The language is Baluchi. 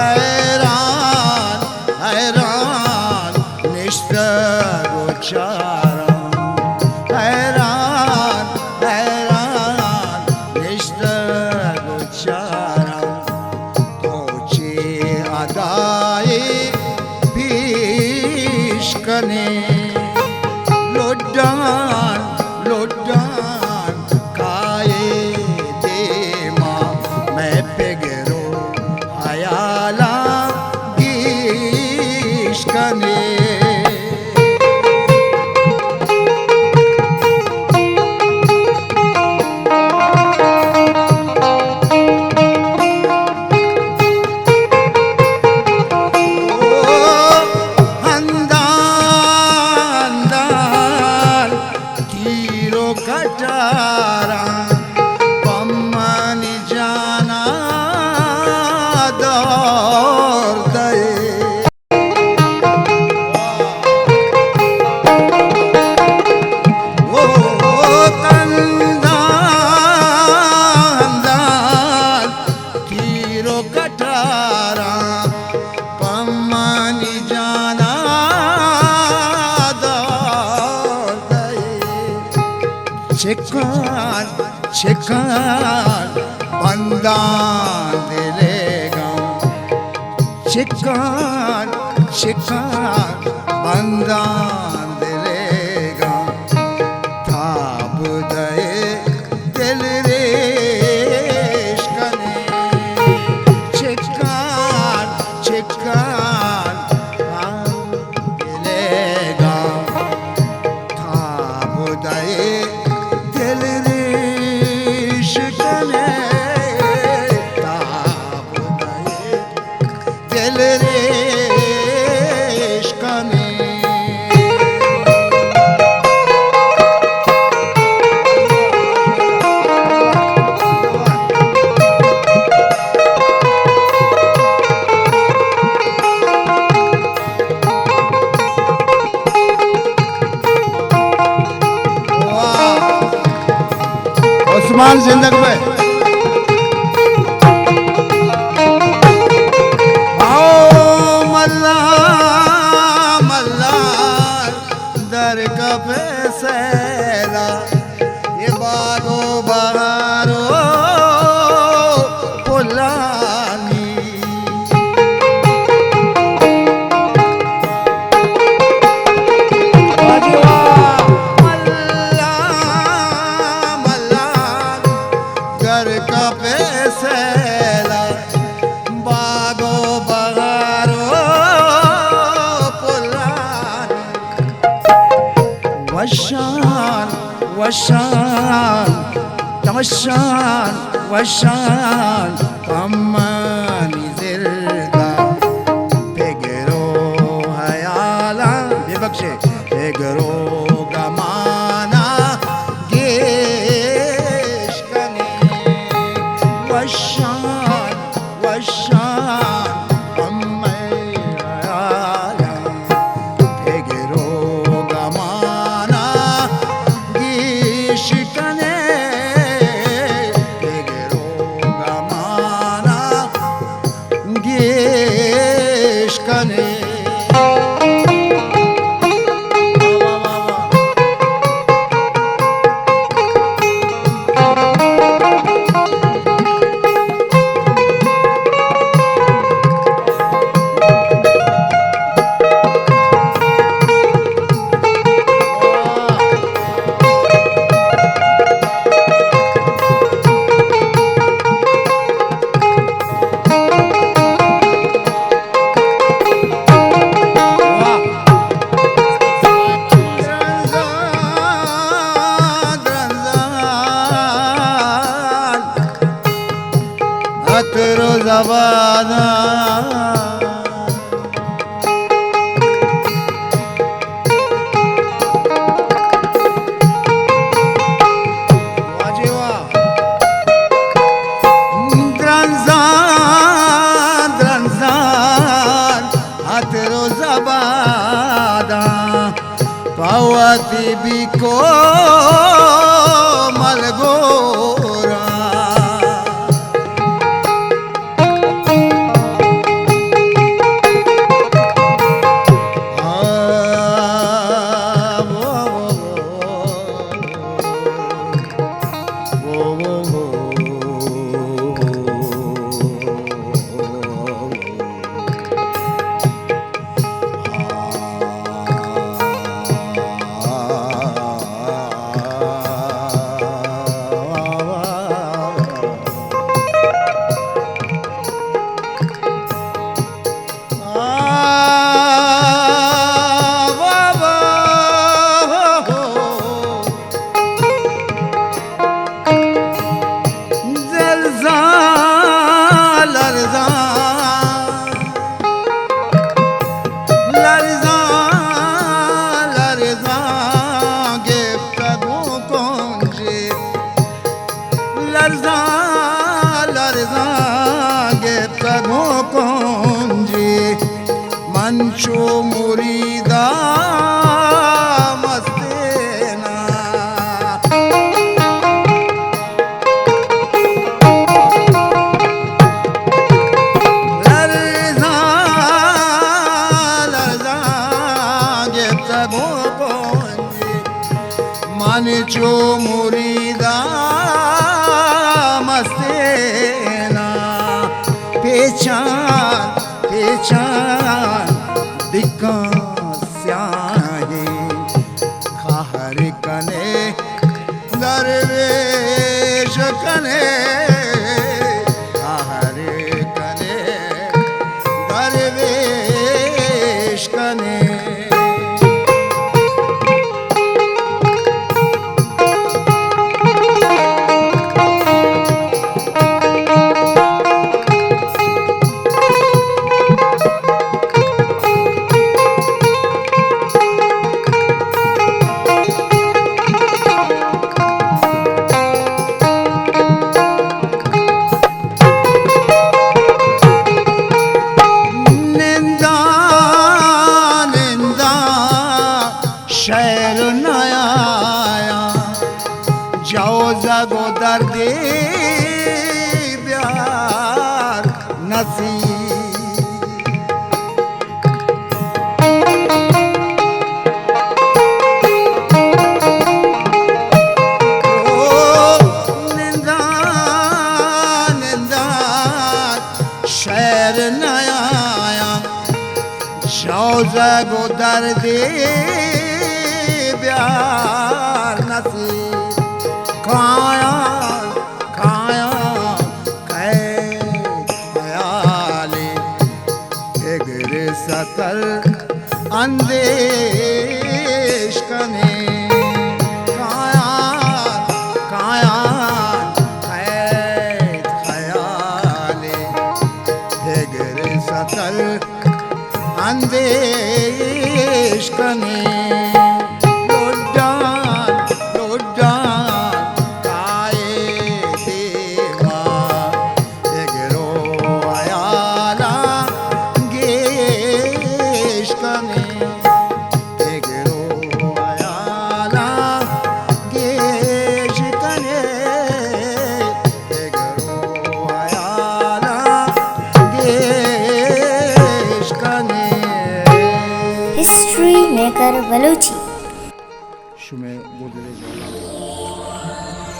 حیران، حیران نشتگ و چاراں، حیران، حیران نشتگ و چاراں، تو چے ادائے پیش کنے؟ لڈان، لڈان کائے دیما، مئے پگر و حیالاں گیش کنے۔ ہندان، ہندان تیر و کٹاراں پمانی جانا دور دئے۔ او، او، تندان، تندان تیر و کٹاراں پمانی جانا دور دئے۔ چکان، چکان بندان دلے گاں، چکان، چکان بندان دلے گاں، تاب دئے دل ریش کنے۔ چکان، چکان آ دلے گاں، تاب دئے دل ریش کنے، تاب دئے دل ریش کنے۔ واہ۔ عثمان زندگ بئے۔ آؤ ملا، ملا در کپے سیلا، اے باغ و بہار و پلانی۔ واجہ واہ۔ ملا، ملا، گر کپے سیلا، باغ و بہار و پلانی۔ وشان، وشان، تمشان، وشان، پمانی زردا، پگر و حیالاں، ببخشے، پگر و گمانا گیش کنے۔ وشان، وشان، ہمے حیالاں، پگر و گمانا گیش کنے، پگر و گمانا روز آباداں۔ واجہ واہ۔ درنزان، درنزان، ہت روز آباداں۔ پہ وتی بیکو ملگوراں۔ لرزاں، لرزاں، لرزاں، لرزاں، گپتگوں کنجے۔ لرزاں، لرزاں، گپتگوں کنجے۔ من چو مریدا مستینا۔ لرزاں، لرزاں، گپتگوں کنجے۔ من چو مریدا مستینا۔ پیچان، پیچان، دگاں سیاہیں۔ قہر کنے، درویش کنے، قہر کنے، درویش کنے۔ ننداں، ننداں، شعر نیایاں، جوزگ و دردے بیار نصیب۔ او ننداں، ننداں، شعر نیایاں، جوزگ و دردے بیار نصیب۔ کایاں، کایاں، کئے خیالے، اگر ستر اندیش کنے۔ کایاں، کایاں، کئے خیالے، اگر ستر اندیش کنے۔ لڈان، لڈان، کائے دیما، اگرو حیالاں گیش کنے۔ اگرو حیالاں گیش کنے۔ اگرو حیالاں گیش کنے۔ History maker Balochi. شمئے گوشدارگ ءَ۔